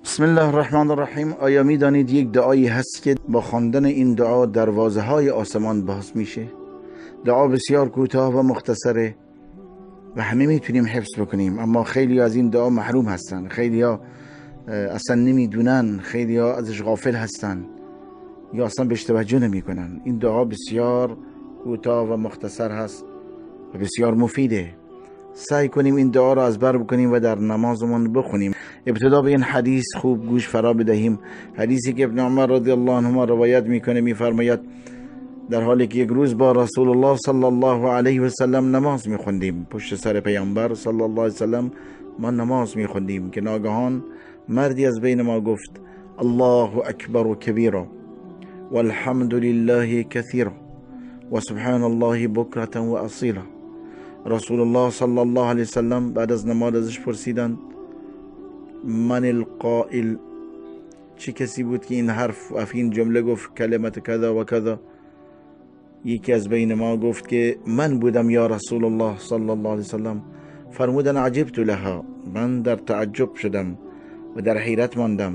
بسم الله الرحمن الرحیم. آیا میدانید یک دعایی هست که با خواندن این دعا دروازه های آسمان باز میشه؟ دعا بسیار کوتاه و مختصره و همه میتونیم حفظ بکنیم، اما خیلی از این دعا محروم هستن، خیلی ها اصلا نمیدونن، خیلی ها ازش غافل هستن یا اصلا بهش توجه نمیکنن. این دعا بسیار کوتاه و مختصر هست و بسیار مفیده. سعی کنیم این دعا را از بر بکنیم و در نمازمون بخونیم. ابتدا به این حدیث خوب گوش فرا بدهیم، حدیثی که ابن عمر رضی الله عنهما روایت میکنه، میفرماید در حالی که یک روز با رسول الله صلی الله علیه و سلم نماز میخوندیم، پشت سر پیامبر صلی الله علیه و سلم ما نماز میخوندیم که ناگهان مردی از بین ما گفت الله اکبر و کبیرا والحمد لله کثیرا و سبحان الله بکرة و اصیلا. رسول الله صلی الله علیه وسلم بعد از نماز ازش پرسیدند من القائل، چه کسی بود که این حرف و این جمله گفت کلمت کذا و کذا؟ یکی از بین ما گفت که من بودم یا رسول الله صلی الله علیه وسلم. فرمودن عجبت لها، من در تعجب شدم و در حیرت ماندم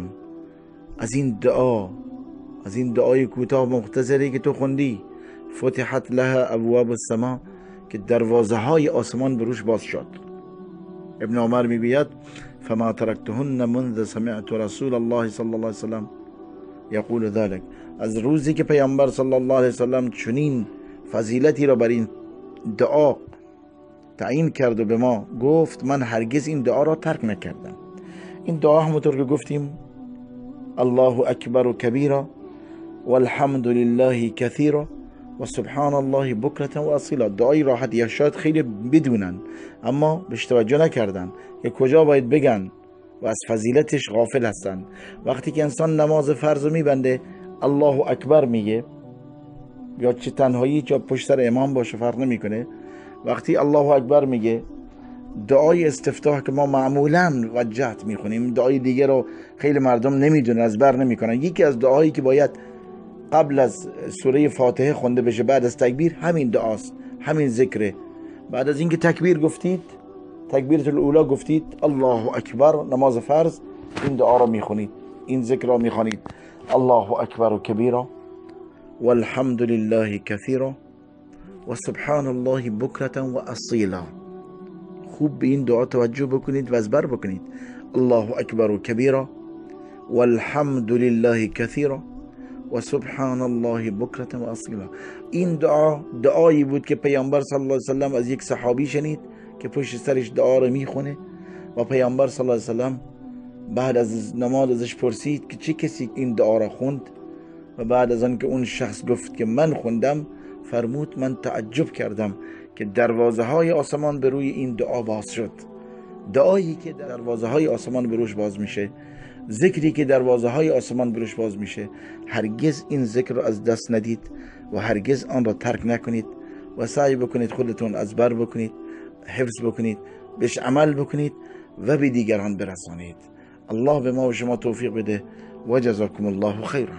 از این دعا، از این دعای کوتاه مختصری که تو خوندی. فتحت لها ابواب السما، که دروازه های آسمان بروش باز شد. ابن عمر میگوید فما ترکتهن منذ سمعت رسول الله صلی الله علیه وسلم یقول ذلك. از روزی که پیامبر صلی الله علیه وسلم چنین فضیلتی را بر این دعا تعیین کرد و به ما گفت، من هرگز این دعا را ترک نکردم. این دعا همونطور که گفتیم الله اکبر و کبیرا والحمد لله کثیرا و سبحان الله بکرة و اصیلا. دعای راحت، یا شاید خیلی بدونن اما بهش توجه نکردن که کجا باید بگن و از فضیلتش غافل هستن. وقتی که انسان نماز فرض میبنده الله اکبر میگه، یا چه تنهایی چه پشت سر امام باشه فرق نمیکنه، وقتی الله اکبر میگه دعای استفتاح که ما معمولا وجهت میخونیم، دعای دیگه رو خیلی مردم نمیدونن، از بر نمیکنن. یکی از دعایی که باید قبل از سوره فاتحه خونده بشه بعد از تکبیر همین دعاست، همین ذکره. بعد از اینکه تکبیر گفتید، تکبیرت الاولا گفتید الله اکبر، نماز فرض، این دعا رو میخونید، این ذکر رو میخونید، الله اکبر و کبیرا والحمد لله کثیرا و سبحان الله بکرة و اصیلا. خوب به این دعا توجه بکنید و از بر بکنید. الله اکبر و کبیرا والحمد لله کثیرا و سبحان الله بکرة و اصیلا. این دعا دعایی بود که پیامبر صلی الله علیه وسلم از یک صحابی شنید که پشت سرش دعا رو میخونه و پیامبر صلی الله علیه وسلم بعد از نماز ازش پرسید که چه کسی این دعا را خوند و بعد از آن که اون شخص گفت که من خوندم، فرمود من تعجب کردم که دروازه های آسمان به روی این دعا باز شد. دعایی که دروازه های آسمان به روش باز میشه، ذکری که دروازه های آسمان به روش باز میشه، هرگز این ذکر رو از دست ندید و هرگز آن را ترک نکنید و سعی بکنید خودتون از بر بکنید، حفظ بکنید، بهش عمل بکنید و به دیگران برسانید. الله به ما و شما توفیق بده و جزاکم الله خیرا.